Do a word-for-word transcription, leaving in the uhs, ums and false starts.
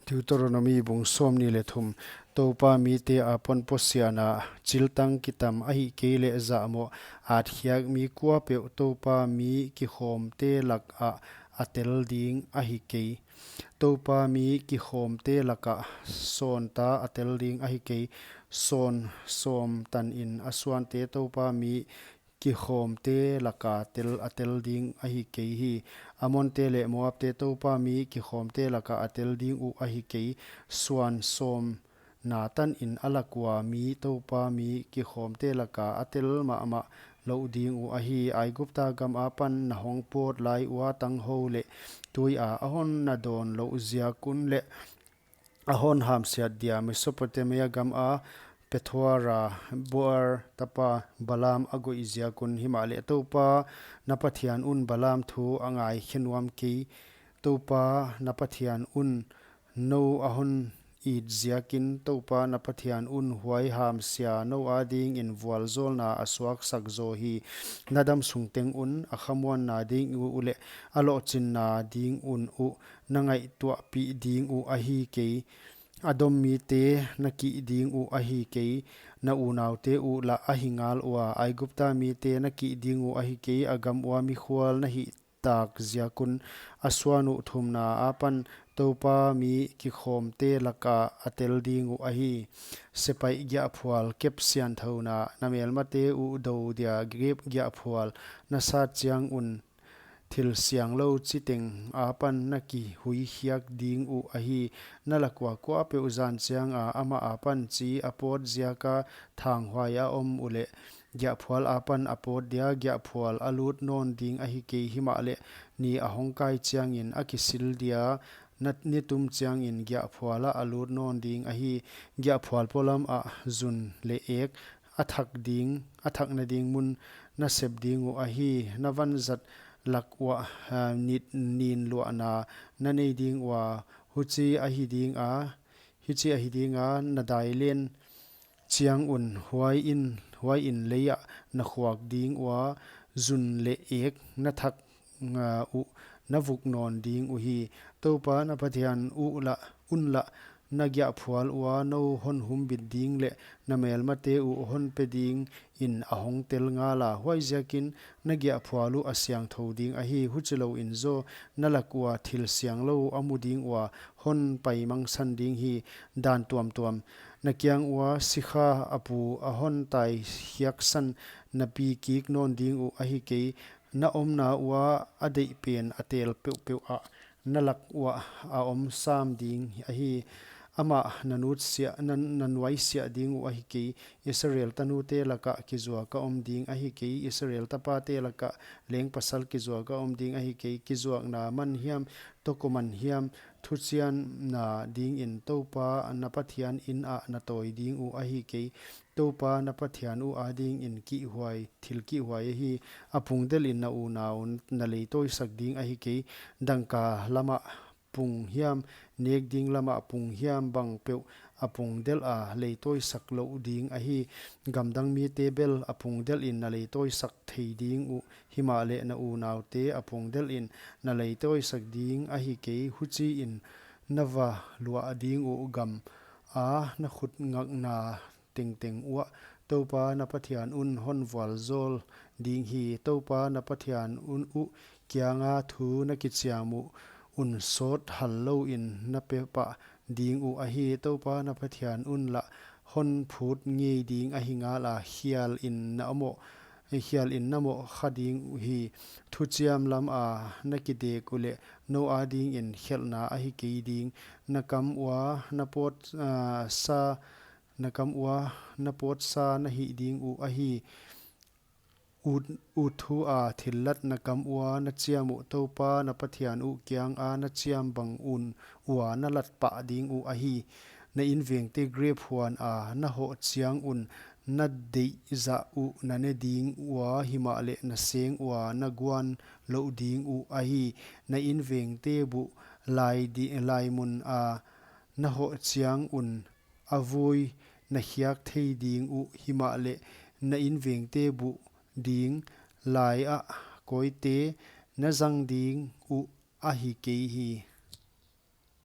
Deuteronomi bung sawmnih leh thum. Toupa mite a pon posian ah chiltang kitam ahihkeileh zahmoh atkhiak mi kuapeuh Toupa mi kikhawmte lakah a tel ding ahi kei. Toupa mi kikhawmte lakah sawnta a tel ding ahi kei. Sawn sawm tanin a suante Toupa mi kikhawmte laka tel a tel ding ahi kei hi. Amonte leh Moabte Toupa mi kikhawmte lakah a tel ding uh ahi kei. Suan sawm na tanin a lak ua mi Toupa mi kikhawmte laka a tel mahmah lou ding uh ahi. Aigupta gam apan na hong pawt lai ua tanghou leh tui a a hon na dawn louh ziak un leh a hon hamsiat dia Mesopotamia gam a Pethora Beor tapa Balaam a goih ziak un. Himahleh Toupa na Pathian un Balaam thu a ngaikhe nuam kei. Toupa na Pathian un nou a hon it ziakin Toupa na Pathian un huai hamsia nou adingin vualzawlna a suaksak zaw hi. Na damsung teng un a khamuanna ding uh leh a lohchinna ding un uh na ngaihtuahpih ding uh ahi kei. A dom mite na kih ding uh ahi kei. Na unaute uh lah ahi ngal ua Aigupta mite na kih ding uh ahi kei. A gam ua mikhual na hih tak ziak un. A suan uh thumna apan Toupa mi kikhawmte laka a tel ding uh ahi. Sepaih giahphual kep sianthouna na melmate uh dou dia grep giahphual na sat chiang un thil sianglou chiteng apan na kihuikhiak ding uh ahi. Na lak ua kuapeuh zan chiang a amah apan chi a pawt ziaka thanghuai a om uleh giahphual apan a pawt dia giahphual a lut nawn ding ahi kei. Himahleh ni a hong kai chiangin a kisil dia na nitum chiangin giahphual ah a lut nawn ding ahi. Giahphual polam ah zun leh ek a thak ding, a thakna ding mun na sep ding uh ahi. Na vanzat lak uah, ah, nit nin luahna na nei ding ua huchi ahi ding a, hichi ahi ding a na dai len chiang un huai in, huai in lei ah na khuak ding ua zun leh ek na thak, ah, uh na vuk nawn ding uhi. Toupa na Pathian uh lah, un lah na giahphual ua nou hon humbit ding leh na melmate uh hon pe ding in a hong tel ngal a. Huaiziakin na giahphual uh a siangthou ding ahi. Huchilou in zaw na lak ua thil sianglou a mu ding ua hon paimangsan ding hi. Dan tuamtuam. Na kiang ua sikha a pu a hon taikhiaksan na pi kik nawn ding uh ahi kei. Na omna ua a deih pen a tel peuhpeuh ah na lak uah a om sam ding ahi. Amah na nutsiah, na, na nuaisiah ding uh ahi kei. Israel tanute lakah kizuak a om ding ahi kei. Israel tapate lakah leng pasal kizuak a om ding ahi kei. Kizuakna man hiam, tokoman hiam, thuchiamna dingin Toupa na Pathian in ah na tawi ding uh ahi kei. Toupa na Pathian uh adingin kihhuai, thil kihhuai ahi. A pung delhin na unau na leitawisak ding ahi kei. Dangka lamah pung hiam, nek ding lamah pung hiam bang peuh a pung delh a leitawisak lou ding ahi. Gamdang mite bel a pung delhin na leitawisak thei ding uh. Himahleh na unaute a pung delhin na leitawisak ding ahi kei. Huchiin na va luah ding uh gam a na khut ngakna tengteng uah Toupa na Pathian un hon vualzawl ding hi. Toupa na Pathian un uh kianga thu na kichiam uh un sawt hal louin na pe pah ding uh ahi. Toupa na Pathian un lah hon phut ngei ding ahi ngal a, khialin na moh, khialin na moh kha ding uh hi. Thuchiam lam a na kidek uleh nou adingin khelhna ahi kei ding. Na kam ua na pawt, ah, sa, na kam ua na pawt sa na hih ding uh ahi. Ut, ut thu a thillat na kam ua na chiam uh Toupa na Pathian uh kianga na chiam bang un ua na lat pah ding uh ahi. Na invengte grep huan a na hoh chiang un na deih zah uh na ne ding ua, himahleh na seng ua na guan louh ding uh ahi. Na invengte buh lai di, lai mun a na hoh chiang un a vui na khiak thei ding uh, himahleh na invengte buh ding lai ah koite na zang ding uh ahi kei hi.